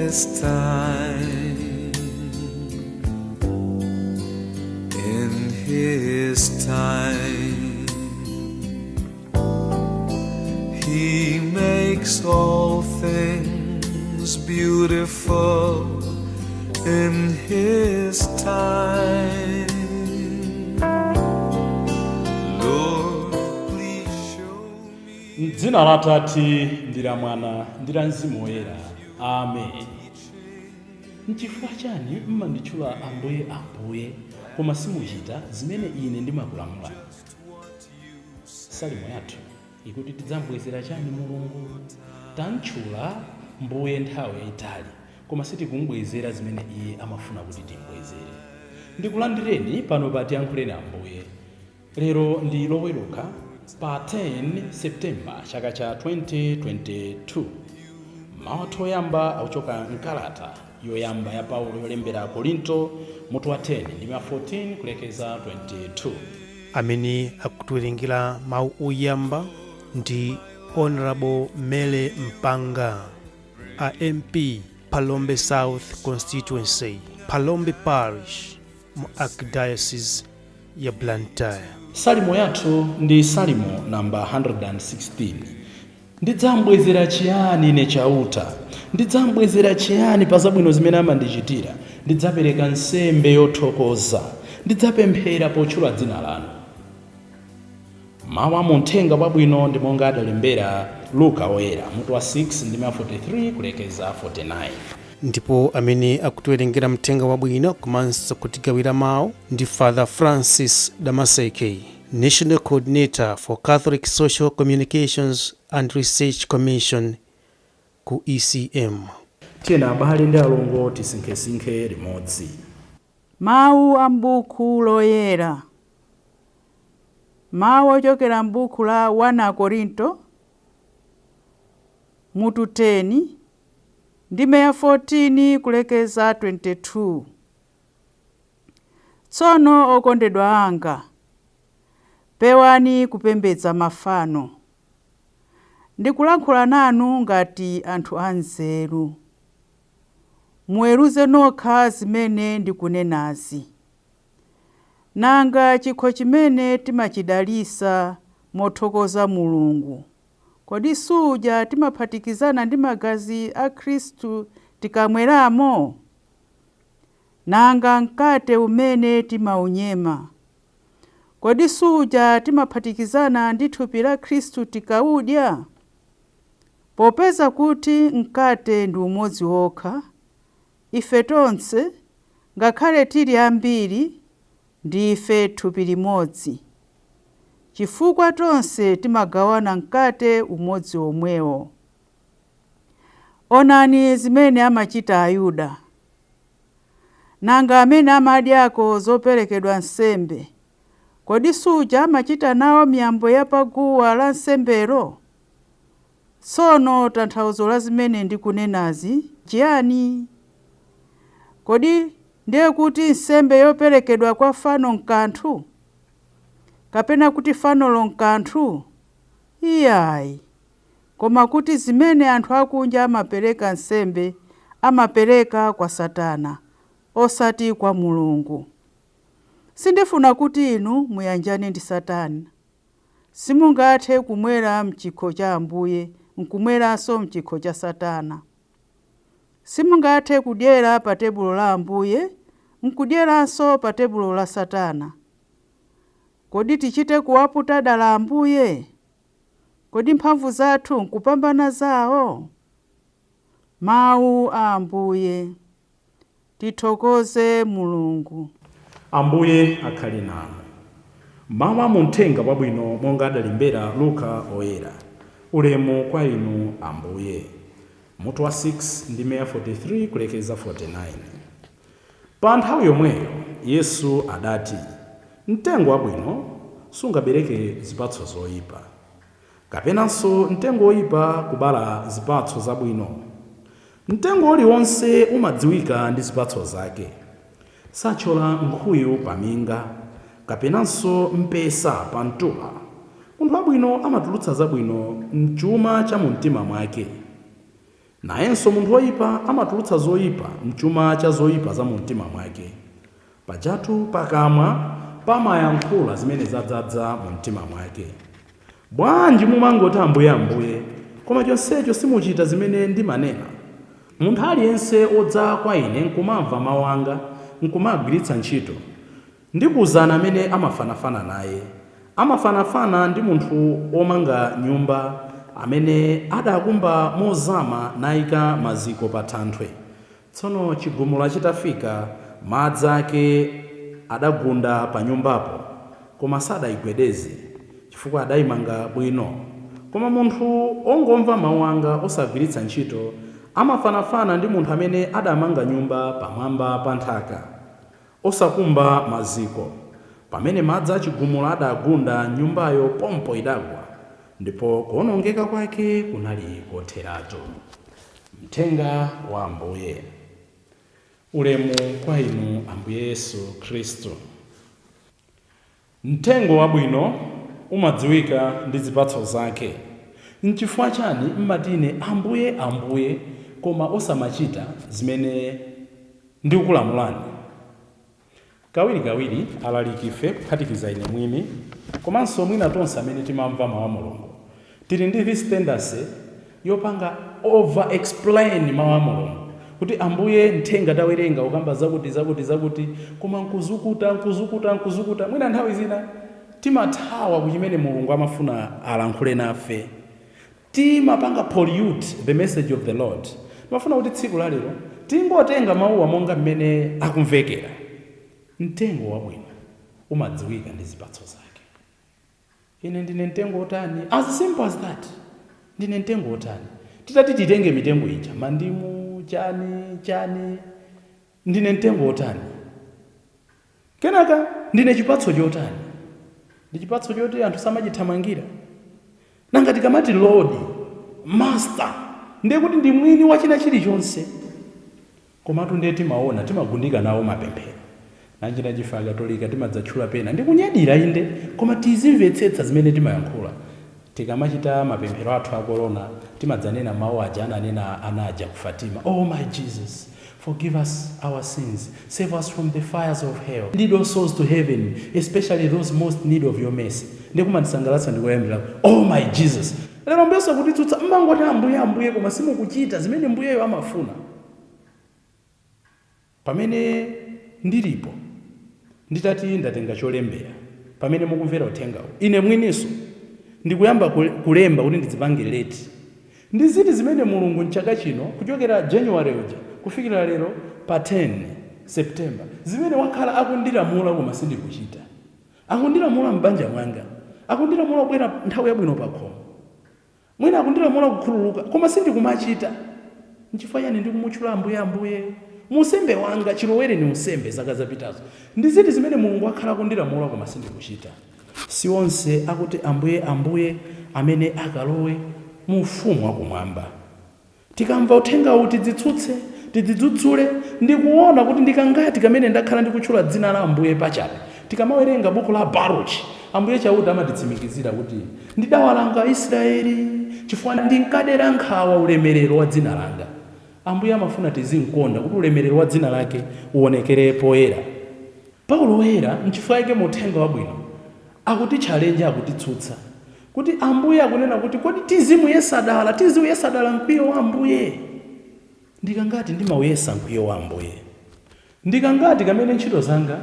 His time, in His time, He makes all things beautiful in His time. Lord, please show me. M'dzina la Atate ndi la Mwana ndi la Mzimu Woyera, amen. Nchifukwa chani mmanditchula Ambuye, Ambuye, koma simuchita zimene ine ndimakulamulani? Salimo yathu ikuti tidzambwezera chani Mulungu? Tantchula Mbuye nthawi yayitali, koma sitikumbwezera zimene iye amafuna kuti timbwezere. Ndikulandireni pano pa Tiyankhuleni Ambuye. Lero ndi Loweruka pa 10 Septemba chaka cha 2022. Mawu athu oyamba akuchoka mkalata yoyamba ya Paulo yolembera Korinto, mutu wa 10 ndi 14 kulekeza 22. Amene akutiwerengera mawu oyamba ndi Honorable Mele Mpanga, a MP Phalombe South Constituency, Phalombe Parish, mu Archdiocese ya Blantyre. Salimo yathu ndi Salimo namba 116. Ndidzambwezera chiyani ine Chauta? Ndidzambwezera chiyani pa zabwino zimene amandichitira? Ndidzapereka nsembe yothokoza, ndidzapemphera potchula dzina lanu. Mawu a muthenga wabwino ndi monga adalembera Luka Woyera, mutu wa 6 ndi 43 kulekeza 49. Ndipo amene akutiwerengera mthenga wabwino komanso kutigawira mawu ndi Father Francis Damaseke, National Coordinator for Catholic Social Communications and Research Commission ku ECM. Tiyeni abale ndi alongo, tisinkhesinkhe limodzi. Mawu a m'buku loyera. Mawu ochokera m'buku la 1 Akorinto mutu 10 ndime ya 14 kulekeza 22. Tsono okondedwa anga, pewani kupembedza mafano. Ndikulankhula nanu ngati anthu anzeru. Muweruze nokha zimene ndikunenazi. Nanga chikho chimene timachidalisa mothokoza Mulungu, kodi suja timaphatikizana ndi magazi a Khristu tikamweramo? Nanga mkate umene timaunyema, kodi suja timaphatikizana ndi thupi la Khristu tikaudya? Popeza kuti mkate ndi umodzi wokha, ife tonse, ngakhale tili ambiri, ndife thupi limodzi, chifukwa tonse timagawana mkate umodzi omwewo. Onani zimene amachita Ayuda. Nanga amene amadyako zoperekedwa nsembe, kodi suja amachita nawo miyambo ya paguwa la nsembelo? Tsono tanthauzo la zimene ndikunenazi chiyani? Kodi ndiye kuti nsembe yoperekedwa kwa fano nkanthu, kapena kuti fanolo nkanthu? Iyayi, koma kuti zimene anthu akunja amapereka nsembe, amapereka kwa Satana, osati kwa Mulungu. Sindifuna kuti inu muyanjane ndi Satana. Simungathe kumwera mchikho cha Ambuye nkumweranso mchikho cha Satana. Simungathe kudyera pa tebulo la Ambuye nkudyeranso pa tebulo la Satana. Kodi tichite kuwaputa dala Ambuye? Kodi mphamvu zathu nkupambana zawo? Mawu a Ambuye. Tithokoze Mulungu. Ambuye akhale nanu. Mawu a muthenga wabwino monga adalembera Luka Oyera. Ulemu kwa inu, Ambuye. Mutu wa 6 ndi 43 kulekeza 49. Pa nthawi yomweyo Yesu adati, mtengo wabwino sungabereke zipatso zoyipa, kapenanso mtengo woyipa kubala zipatso zabwino. Mtengo uliwonse umadziwika ndi zipatso zake. Sathyola nkhuyu paminga, kapenanso mpesa pa mtula. Munthu wabwino amatulutsa zabwino mchuma cha mumtima mwake. Nayenso munthu woyipa amatulutsa zoyipa mchuma cha zoyipa za mu mtima mwake. Pajatu pakamwa pamayankhula zimene zadzaza mu mtima mwake. Bwanji mumangoti Ambuye, Ambuye, koma chonsecho simuchita zimene ndimanena? Munthu aliyense wodza kwa ine nkumamva mawu anga nkumagwiritsa ntchito, ndikuwuzani amene amafanafana naye. Amafanafana ndi munthu womanga nyumba amene adakumba mozama nayika maziko pa thanthwe. Tsono chigumula chitafika, madzi ake adagunda pa nyumbapo, koma sadayigwedeze, chifukwa adayimanga bwino. Koma munthu ongomva mawu anga osagwiritsa ntchito amafanafana ndi munthu amene adamanga nyumba pamwamba pa nthaka, osakumba maziko. Pamene madzi achigumula adagunda nyumbayo, pompo idagwa, ndipo kuwonongeka kwake kunali kotheratu. Mthenga wa Ambuye. Ulemu kwa inu, Ambuye Yesu Khristu. Mtengo wabwino umadziwika ndi zipatso zake. Nchifukwa chani mmatine Ambuye, Ambuye, koma osamachita zimene ndikukulamulani? Kawirikawiri alaliki ife, kuphatikiza ine mwini, komanso mwina tonse amene timamva mawu a Mulungu, tili ndi this tendency yopanga over explain mawu a Mulungu, kuti Ambuye, mthenga tawerenga ukamba zakuti, zakuti, zakuti, koma nkuzukuta, nkuzukuta, nkuzukuta. Mwina nthawi zina timathawa kuchimene Mulungu amafuna alankhule nafe. Timapanga pollute the message of the Lord. Timafuna kuti tsiku la lero tingotenga mawuwa monga mmene akumvekera. Mtengo wabwino umadziwika ndi zipatso zake. Ine ndine mtengo otani? As simple as that. Ndine mtengo otani? Titati titenge mitengo ija, mandimu, chani chani, ndine mtengo otani? Kenaka ndine chipatso chotani? Ndi chipatso choti anthu samachithamangira? Nanga tikamati Lord, Master, ndiye kuti ndi mwini wa china chilichonse. Komatu ndiye timaona timagundika nawo mapemphero. Nanjina chife Akatolika timadzatchula pena ndikunyadira, inde, koma tizimvetsetsa zimene timayankhula. Tikamachita mapemphero athu a korona, timadzanena mawu aja ananena ana aja ku Fatima: "Oh my Jesus, forgive us our sins, save us from the fires of hell, lead all souls to heaven, especially those most need of your mercy." Ndikumandisangalatsa ndikoyambirako "Oh my Jesus". Lero mbeso kutitsutsa, mmangoti Ambuye, Ambuye, koma simukuchita zimene Mbuyeyo amafuna. Pamene ndilipo, nditati ndatenga cholembera, pamene mukumvera uthengawo, ine mwiniso ndikuyamba kulemba kuti ndidzipange rate ndi ziti zimene Mulungu mchaka chino, kuchokera January uja kufikira lero pa 10 September, zimene wakhala akundilamula koma sindikuchita. Akundilamula m'banja mwanga, akundilamula kubwera nthawi yabwino pa khomo, mwina akundilamula kukhululuka, koma sindikumachita. Nchifukwa chani ndikumutchula Ambuye, Ambuye? Musembe wanga chilowereni unsembe zaka zapitazo, ndi ziti zimene Mulungu akhala akundilamula koma sindikuchita? Si onse akuti Ambuye, Ambuye amene akalowe mu ufumu wakumwamba. Tikamva uthengawu tidzitsutse, tidzidzudzule ndikuona kuti ndikangati kamene ndakhala ndikutchula dzina la Ambuye pachabe. Tikamawerenga buku la Baruchi, Ambuye Chauta amatitsimikizira kuti ndidawalanga Aisraeli chifukwa ndinkadera nkhawa ulemerero wa dzina langa. Ambuye amafuna tizimkonda kuti ulemerero wa dzina lake uonekere poyera. Paulo Woyera nchifukwa yake mu uthenga wabwino akutitchalenja, akutitsutsa kuti Ambuye akunena kuti kodi tizimuyesa dala, tiziuyesa dala mkwiyo wa Ambuye? Ndikangati ndimauyesa mkwiyo wa Ambuye? Ndikangati kamene ntchito zanga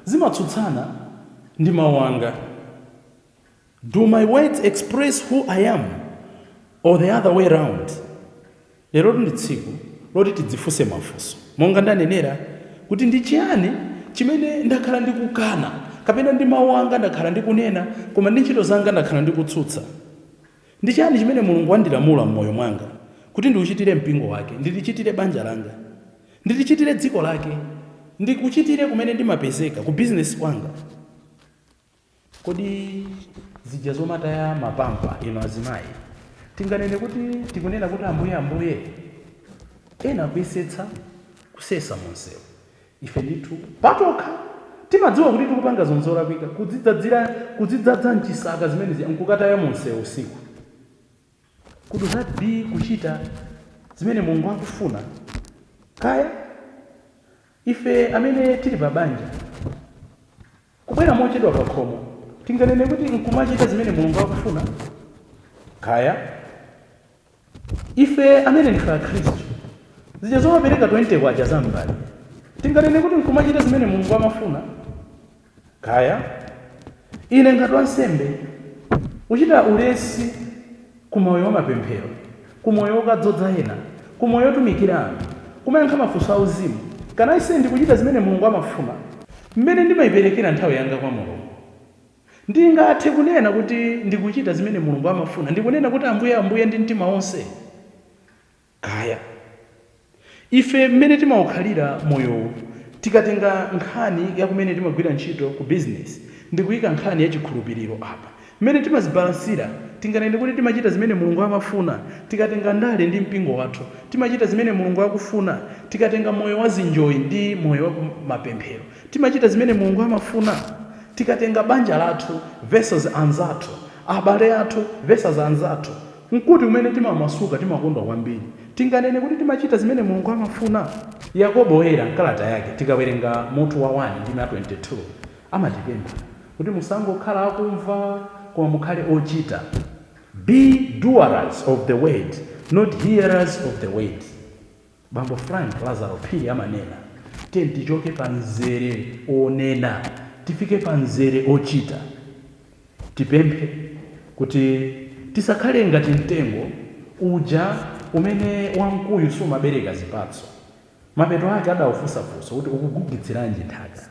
zimatsutsana ndi mawu anga? Do my words express who I am or the other way round? Lero ndi tsiku loti tidzifunse mafunso monga ndanenera, kuti ndi chiyani chimene ndakhala ndikukana, kapena ndi mawu anga ndakhala ndikunena koma ndi ntchito zanga ndakhala ndikutsutsa? Ndi chiyani chimene Mulungu wandilamula m'moyo mwanga kuti ndiuchitire mpingo wake, ndilichitire banja langa, ndilichitire dziko lake, ndikuchitire kumene ndimapezeka, ku bizinesi kwanga? Kodi zija zomataya mapampa, ino azimayi, tinganene kuti tikunena kuti Ambuye, Ambuye? Ena akuyesetsa kusesa munsewu, ife ndithu patokha timadziwa kuti tikupanga zonse zolakwika, kudzidzadzira, kudzidzadza mchisaka zimenezi nkukataya munsewu usiku. Could that be kuchita Zimene Mulungu akufuna? Kaya ife amene tili pa banja, kubwera mochedwa pa khomo, tinganene kuti nkumachita zimene Mulungu akufuna? Kaya ife amene ndife Akhristu, zija zomapereka 20 kwacha zam'mbali, tinganene kuti nkumachita zimene Mulungu amafuna? Kaya ine ngati wansembe, uchita ulesi kumoyo wa mapemphero, kumoyo wokadzodza ena, kumoyo wotumikira anthu, kumayankha mafunso auzimu, kana ise ndikuchita zimene Mulungu amafuna? Mmene ndimayiperekera nthawi yanga kwa Mulungu, ndingathe kunena kuti ndikuchita zimene Mulungu amafuna, ndikunena kuti "Ambuye, Ambuye" ndi mtima wonse? Kaya ife mmene timaukhalira moyowu, tikatenga nkhani ya kumene timagwira ntchito ku business ndikuyika nkhani ya chikhulupiriro apa, mmene timazibalansira, tinganene kuti timachita zimene Mulungu amafuna? Tikatenga ndale ndi mpingo wathu, timachita zimene Mulungu akufuna? Tikatenga moyo wa zinjoyi ndi moyo wa mapemphero, timachita zimene Mulungu amafuna? Tikatenga banja lathu versus anzathu, abale athu versus anzathu, nkuti kumene timamasuka, timakondwa kwambiri, tinganene kuti timachita zimene Mulungu amafuna? Yakobo Woyera mkalata yake, tikawerenga mutu wa 1 ndi 22, amatipempha kuti musangokhala akumva koma mukhale ochita. Be doers of the word, not hearers of the word. Bambo Frank Lazaro Phiri amanena, tiye tichoke pa mzere onena, tifike pa mzere ochita. Tipemphe kuti tisakhale ngati mtengo uja umene wamkuyu sumabereka zipatso. Mapeto ake adawufunsafunsa kuti, "Ukugugitsiranji nthaka?"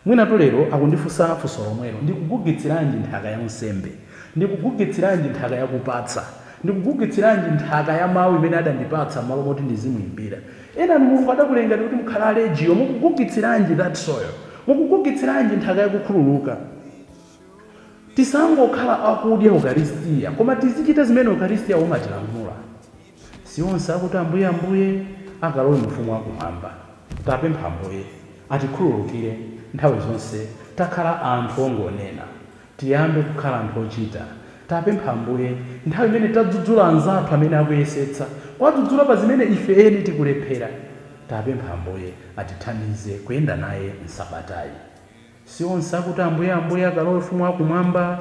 Mwinatu lero akundifunsa funso lomwelo: ndikugugitsiranji nthaka ya unsembe? Ndikugugitsiranji nthaka yakupatsa? Ndikugugitsiranji nthaka ya mawu imene adandipatsa m'malo moti ndizimuimbira? Ena Mulungu adakulengani kuti mukhale alejiyo, mukugugitsiranji that soil? Mukugugitsiranji nthaka yakukhululuka? Tisangokhala akudya Ukaristiya, koma tizichita zimene Ukaristiya umatilamula. Si onse akuti "Ambuye, Ambuye" akalowe mu ufumu wakumwamba. Tapempha Ambuye atikhululukire, nthawi zonse takhala anthu ongonena, tiyambe kukhala anthu ochita. Tapempha Ambuye, nthawi imene tadzudzula anzathu amene akuyesetsa, kwadzudzula pa zimene ife eni tikulephera, tapempha Ambuye atithandize kuyenda naye msabatayi. Si onse akuti "Ambuye, Ambuye" akalowe ufumu wakumwamba.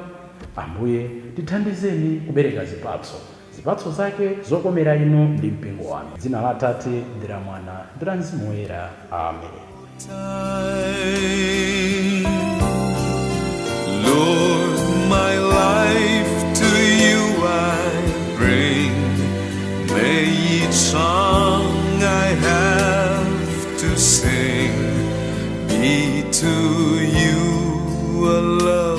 Ambuye, tithandizeni kubereka zipatso, zipatso zake zokomera inu ndi mpingo wanu. Dzina la Atate ndi la Mwana ndi la Mzimu Woyera, amen. Time. Lord, my life to you I bring. May each song I have to sing be to you a love.